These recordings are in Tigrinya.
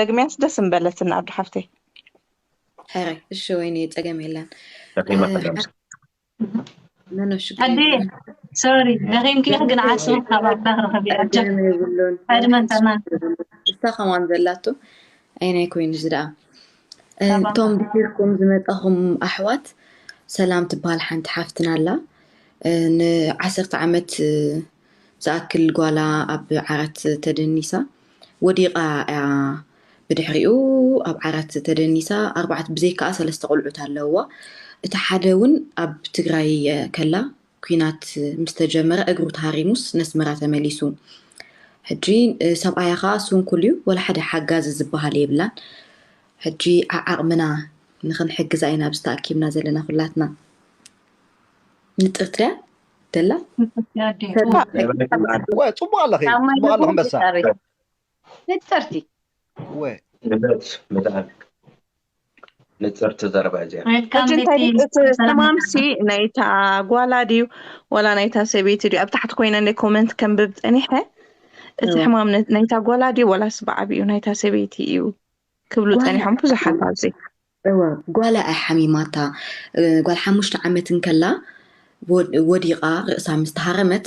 ደግሚያስ ደስ ምበለትና ኣዱ ሓፍተይ። ሕራይ እሺ፣ ወይኔ ጸገም የለን። ደኺማ እ፣ ከዳምስ መኖ ሽግር ኣዴ የለን። ሶሪ፣ ደኺምኪ ኢኺ ግን ዓስቡ ካብ ኣፍካ ክረኸብ እየ። ኣጆ ጸገም የብሉን። ዕድመን ምንም ጥዕናን ችግር የብሉን። እሳ ከማን ዘላቶ ኣይናይ ኮይኑ ዝደኣ እ፣ ሰላም። እቶም ድሒርኩም ዝመጻኹም ኣሕዋት፣ ሰላም ትበሃል ሓንቲ ሓፍትና ኣላ። እ፣ ንዓሰርተ ዓመት እ፣ ዝኣክል ጓላ ኣብ ዓራት ተደኒሳ ወዲቓ እያ። ብድሕሪኡ ኣብ ዓራት ተደኒሳ ኣርባዕተ ብዘይካኣ ሰለስተ ቆልዑት ኣለውዋ። እቲ ሓደ እውን ኣብ ትግራይ እ፣ ከላ ኲናት ምስ ተጀመረ እግሩ ተሃሪሙስ ነስመራ ተመሊሱ። ሕጂ እ፣ ሰብኣያ ኸዓ ስንኩል እዩ፣ ወላ ሓደ ሓጋዚ ዝበሃል የብላን። ሕጂ ዓዓቕምና ንኽንሕግዛ ኢና ኣብዚ ተኣኪብና ዘለና ኩላትና። ንጥርትያ ደላ ንጥርትያ ኣዴ። ሰላም። ናይ በለክን ዓዲ ወይ ጽቡቕ ኣለኺ ኣብ ማይ ጽቡቕ ኣለኹም ገቦም በሳ ትጸሪ ንጥርቲ ወይ ንብረት ምትኣል ንፅርቲ ዘረባ እዚኣ። ዌልካም ሕጂ እንታይ ቤቲ። ድዩ እቲ ሰላም ሕማምሲ ናይታ ጓላ ድዩ ወላ ናይታ ሰበይቲ ድዩ? ኣብ ታሕቲ ኮይነ እንደ ኮመንት ከንብብ ጸኒሐ እቲ እወ። ሕማም ነ- ናይታ ጓላ ድዩ ወላስ ብዓቢኡ ናይታ ሰበይቲ እዩ ክብሉ ጓላ ጸኒሖም ብዙሓት ኣብዚ። እወ፣ ጓላ እያ ሓሚማታ። እ፣ ጓል ሓሙሽተ ዓመት እንከላ ወ- ወዲቓ ርእሳ ምስ ተሃረመት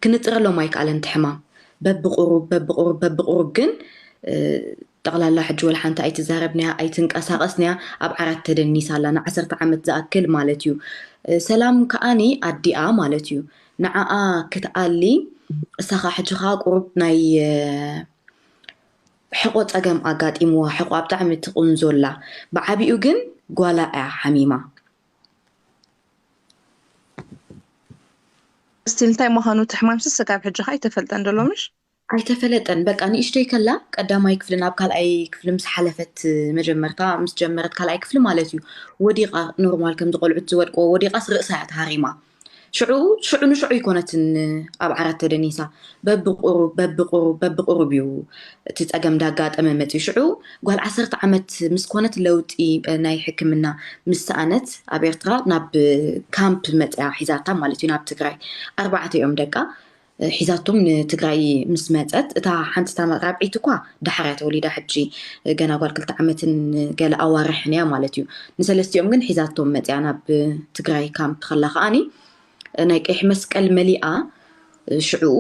ክንጽረሎም ኣይከኣለን እቲ ሕማም። በብቁሩብ በብቁሩብ በብቁሩብ ግን እ፣ ጠቕላላ ሕጂ ወላ ሓንቲ ኣይትዛረብንያ ኣይትንቀሳቐስንያ ኣብ ዓራት ተደኒሳ ኣላ ንዓሰርተ ዓመት ዝኣክል ማለት እዩ። እ፣ ሰላም ከኣኒ ኣዲኣ ማለት እዩ። ንዓኣ ክትኣሊ እሳ ኸዓ ሕጂ ኸዓ ቁሩብ ናይ እ፣ ሕቆ ጸገም ኣጋጢምዋ ሕቆኣ ብጣዕሚ ትቕንዞ ኣላ። ብዓቢኡ ግን ጓላ እያ ሓሚማ። ስቲል እንታይ ምዃኑ እቲ ሕማምሲ ስጋብ ሕጂ ኸ ኣይተፈልጠን ዘሎ ምሽ? ኣይተፈለጠን። በቃ ንእሽተይ ከላ ቀዳማይ ክፍሊ ናብ ካልኣይ ክፍሊ ምስ ሓለፈት መጀመርታ ምስ ጀመረት ካልኣይ ክፍሊ ማለት እዩ ወዲቓ ኖርማል ከምዚ ቆልዑት ዝወድቅዎ ወዲቓስ ርእሳ እያ ተሃሪማ። ሽዑ ሽዑ ንሽዑ ኣይኮነትን ኣብ ዓራት ተደኒሳ በብቁሩብ በብቁሩብ በብቁሩብ እዩ እቲ ጸገም ዳጋጠመ መጽዩ። ሽዑ ጓል ዓሰርተ ዓመት ምስ ኮነት ለውጢ ናይ ሕክምና ምስ ሰኣነት ኣብ ኤርትራ ናብ ካምፕ መጽያ ሒዛታ ማለት እዩ ናብ ትግራይ ኣርባዕተ እዮም ደቃ ሒዛቶም ንትግራይ ምስ መጸት እታ ሓንቲ እታ ራብዒት እኳ ዳሕር እያ ተወሊዳ ሕጂ ገና ጓል ክልተ ዓመትን ገለ ኣዋርሕን እያ ማለት እዩ ንሰለስቲኦም ግን ሒዛቶም መጽያ ናብ ትግራይ ካምፕ ከላ ከኣኒ ናይ ቀይሕ መስቀል መሊኣ ሽዕኡ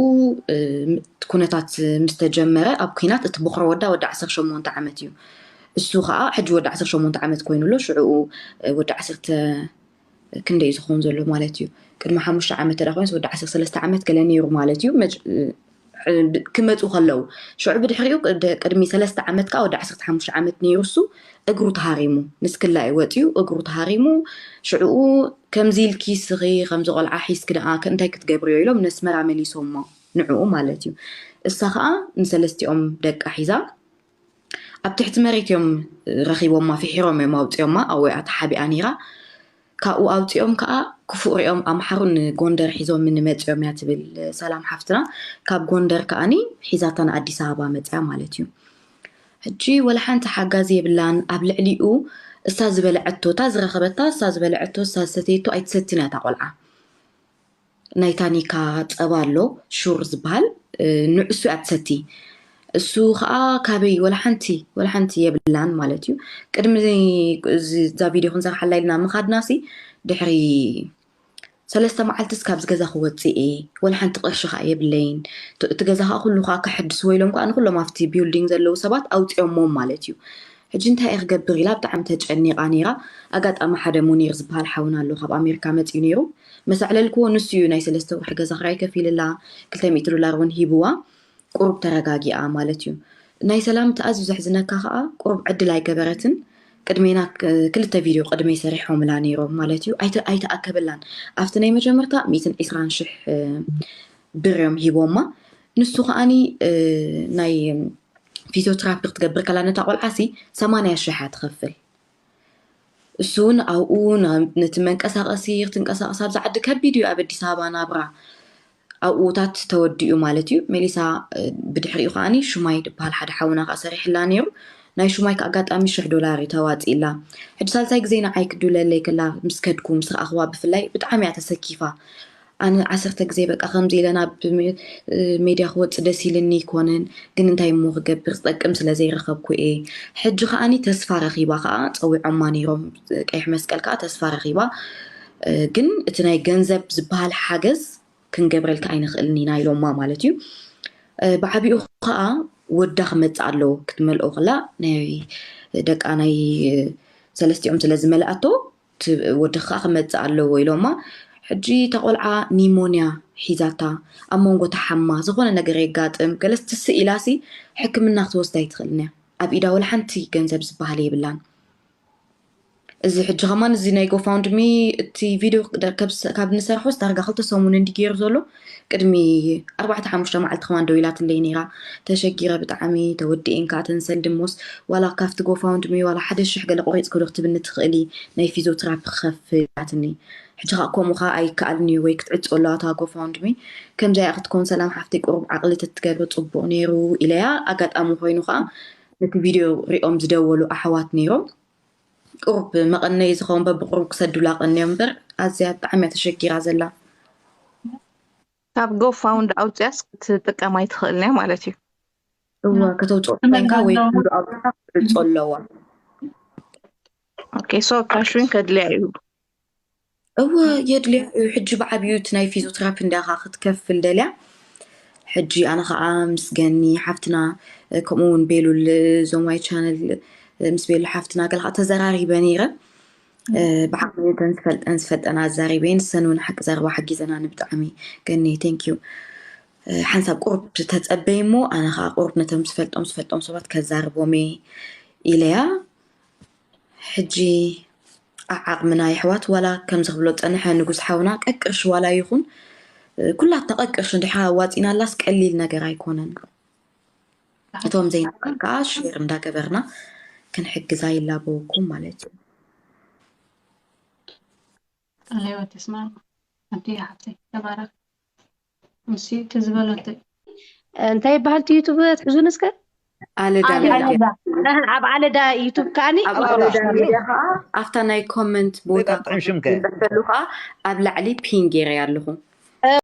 ኩነታት ምስ ተጀመረ ኣብ ኩናት እቲ ቦኽሮ ወዳ ወዲ ዓሰርተ ሸሞንተ ዓመት እዩ እሱ ከዓ ሕጂ ወዲ ዓሰርተ ሸሞንተ ዓመት ኮይኑ ኣሎ ሽዕኡ ወዲ ዓሰርተ ክንደይ እዩ ዝኸውን ዘሎ ማለት እዩ ቅድሚ ሓሙሽተ ዓመት ተዳ ኮይንስ ወዲ ዓሰርተ ሰለስተ ዓመት ገለ ነይሩ ማለት እዩ ክመፁ ከለዉ ሽዑ ብድሕሪኡ ቅድሚ ሰለስተ ዓመት ከዓ ወዲ ዓሰርተ ሓሙሽተ ዓመት ነይሩ እሱ እግሩ ተሃሪሙ ንስክላ እዩ ወፂኡ እግሩ ተሃሪሙ ሽዕኡ ከምዚ ኢልኪ ስኺ ከምዚ ቆልዓ ሒዝኪ ደኣ እንታይ ክትገብርዮ ኢሎም ነስመራ መሊሶሞ ንዕኡ ማለት እዩ እሳ ከዓ ንሰለስቲኦም ደቃ ሒዛ ኣብ ትሕቲ መሬት እዮም ረኺቦማ ፍሒሮም እዮም ኣውፅዮማ ኣብኡ እያ ተሓቢኣ ነይራ ካብኡ ኣውፅኦም ከዓ ክፉእ ሪኦም ኣምሓሩ ንጎንደር ሒዞም ንመፅኦም እያ ትብል ሰላም ሓፍትና ካብ ጎንደር ከዓኒ ሒዛታ ንኣዲስ ኣበባ መፅያ ማለት እዩ ሕጂ ወላ ሓንቲ ሓጋዚ የብላን ኣብ ልዕሊኡ እሳ ዝበለዐቶ እታ ዝረኸበታ እሳ ዝበለዐቶ እሳ ዝሰተየቶ ኣይትሰትን እያ እታ ቆልዓ ናይ ታኒካ ፀባ ኣሎ ሹር ዝበሃል ንዕሱ እያ ትሰቲ እሱ ከዓ ካበይ ወላ ሓንቲ ወላ ሓንቲ የብላን ማለት እዩ ቅድሚ እዛ ቪድዮ ክንሰርሓላ ኢልና ምኻድና ሲ ድሕሪ ሰለስተ መዓልትስ ካብዚ ገዛ ክወፅእ እየ ወላ ሓንቲ ቅርሺ ከዓ የብለይን እቲ ገዛ ከዓ ኩሉ ከዓ ከሐድስዎ ኢሎም ከዓ ንኩሎም ኣብቲ ቢልዲንግ ዘለዉ ሰባት ኣውፅኦሞም ማለት እዩ ሕጂ እንታይ እየ ክገብር ኢላ ብጣዕሚ ተጨኒቓ ነይራ ኣጋጣሚ ሓደ ሙኒር ዝበሃል ሓውና ኣሎ ካብ ኣሜሪካ መፅኡ ነይሩ መሳዕለልክዎ ንሱ እዩ ናይ ሰለስተ ወርሒ ገዛ ክራይ ከፊልላ ክልተ ሚእቲ ዶላር እውን ሂብዋ ቁሩብ ተረጋጊኣ ማለት እዩ ናይ ሰላም እቲ ኣዝዩ ዘሕዝነካ ከዓ ቁሩብ ዕድል ኣይገበረትን ቅድሜና ክልተ ቪድዮ ቅድመይ ሰሪሖምላ ነይሮም ማለት እዩ ኣይተኣከበላን ኣብቲ ናይ መጀመርታ ሚእትን ዕስራን ሽሕ ብር እዮም ሂቦማ ንሱ ከዓኒ ናይ ፊዚዮትራፒ ክትገብር ከላ ነታ ቆልዓ ሲ ሰማንያ ሽሕ እያ ትኸፍል እሱ እውን ኣብኡ ነቲ መንቀሳቐሲ ክትንቀሳቐስ ኣብዚ ዓዲ ከቢድ እዩ ኣብ ኣዲስ ኣበባ ናብራ ኣብኡታት ተወዲኡ ማለት እዩ መሊሳ ብድሕሪኡ ከዓኒ ሹማይ ዝበሃል ሓደ ሓውና ከዓ ሰሪሕላ ነይሩ ናይ ሹማይ ከዓ ኣጋጣሚ ሽሕ ዶላር እዩ ተዋፂእላ ሕጂ ሳልሳይ ግዜ ንዓይ ክድውለለይ ከላ ምስ ከድኩ ምስ ረኣኽዋ ብፍላይ ብጣዕሚ እያ ተሰኪፋ ኣነ ዓሰርተ ግዜ በቃ ከምዚ ኢለ ናብ ሜድያ ክወፅእ ደስ ኢልኒ ኣይኮነን፣ ግን እንታይ እሞ ክገብር፣ ዝጠቅም ስለ ዘይረኸብኩ እየ። ሕጂ ከዓኒ ተስፋ ረኺባ ከዓ ፀዊዖማ ነይሮም፣ ቀይሕ መስቀል ከዓ ተስፋ ረኺባ፣ ግን እቲ ናይ ገንዘብ ዝበሃል ሓገዝ ክንገብረልካ ኣይንኽእልን ኢና ኢሎማ ማለት እዩ። ብዓቢኡ ከዓ ወዳ ክመፅእ ኣለዎ ክትመልኦ ከላ ናይ ደቃ ናይ ሰለስቲኦም ስለ ዝመልኣቶ ወድኻ ክመፅእ ኣለዎ ኢሎማ። ሕጂ እታ ቆልዓ ኒሞንያ ሒዛታ ኣብ መንጎ ተሓማ ዝኾነ ነገር የጋጥም ገለስ ትስእ ኢላሲ ሕክምና ክትወስዳ ኣይትኽእልን እያ። ኣብ ኢዳ ወላ ሓንቲ ገንዘብ ዝበሃል የብላን። እዚ ሕጂ ከማን እዚ ናይ ጎፋውንድሚ እቲ ቪድዮ ካብ ንሰርሖስ ዳርጋ ክልተ ሰሙን እንዲ ገይሩ ዘሎ ቅድሚ ኣርባዕተ ሓሙሽተ መዓልቲ ከማን ደው ኢላትለይ ነይራ። ተሸጊረ ብጣዕሚ ተወዲኤን ከዓ ተንሰል ድሞስ ዋላ ካብቲ ጎፋውንድሚ ዋላ ሓደ ሽሕ ገለ ቆሪፅኪ ዶ ክትብኒ ትኽእሊ ናይ ፊዚዮትራፒ ክኸፍል ኢላትኒ። ሕጂ ከዓ ከምኡ ከዓ ኣይከኣልን እዩ ወይ ክትዕፆ ኣለዋ እታ ጎፋውንድሚ። ከምዚኣ ክትኮን ሰላም ሓፍተይ ቁሩብ ዓቕሊ ተትገብሪ ፅቡቕ ነይሩ ኢለያ። ኣጋጣሚ ኮይኑ ከዓ ነቲ ቪድዮ ሪኦም ዝደወሉ ኣሕዋት ነይሮም። ቁሩብ መቐነይ ዝኸውን በብቁሩብ ክሰዱላ ቀንዮም እምበር ኣዝያ ብጣዕሚ እያ ተሸጊራ ዘላ። ካብ ጎፋውንድ ኣውፅያስ ክትጥቀም ኣይትኽእልን እያ ማለት እዩ። እወ ከተውፅኦ ኮይንካ ወይ ክንዱ ኣውፅካ ክትዕፆ ኣለዋ። ኦኬ ሶ ካሽ እውን ከድልያ እዩ። እወ የድልያ እዩ። ሕጂ ብዓብዩ እቲ ናይ ፊዚዮትራፒ እንዳኻ ክትከፍል ደልያ። ሕጂ ኣነ ከዓ ምስ ገኒ ሓፍትና ከምኡ እውን ቤሉል ዞማይ ቻነል ምስ ቤሉ ሓፍትና ገለ ከዓ ተዘራሪበ ነይረ። ብዓቕመይ እተን ዝፈልጠን ዝፈልጠን ኣዛሪበየን ንሰን እውን ሓቂ ዘረባ ሓጊዘናኒ ብጣዕሚ። ገኒ thank you። ሓንሳብ ቁሩብ ተፀበይ እሞ ኣነ ከዓ ቁሩብ ነቶም ዝፈልጦም ዝፈልጦም ሰባት ከዛርቦም እየ ኢለያ። ሕጂ ዓዓቕምና የሕዋት ዋላ ከምዚ ክብሎ ፀንሐ ንጉስ ሓውና ቀቅርሽ ዋላ ይኹን ኩላታ ቀቅርሽ እንድሕር ኣዋፂናላስ ቀሊል ነገር ኣይኮነን። እቶም ዘይንኽእል ከዓ ሼር እንዳገበርና ክንሕግዛ ይላበወኩም ማለት እዩ። ኣለዎ ተስማማ ኣዲ ሓፍተይ ተባረክ። እሺ ትዝበለተ እንታይ ይበሃል እቲ ዩቱብ ትሕዙን እስከ? ኣለዳ ኣብ ኣለዳ ዩቱብ ከዓኒ ኣብ ኣለዳ ሚድያ ከዓ ኣብታ ናይ ኮመንት ቦታ ቀጥዕም ሽምከ ከሉ ከዓ ኣብ ላዕሊ ፒን ገይረ ኣለኹ።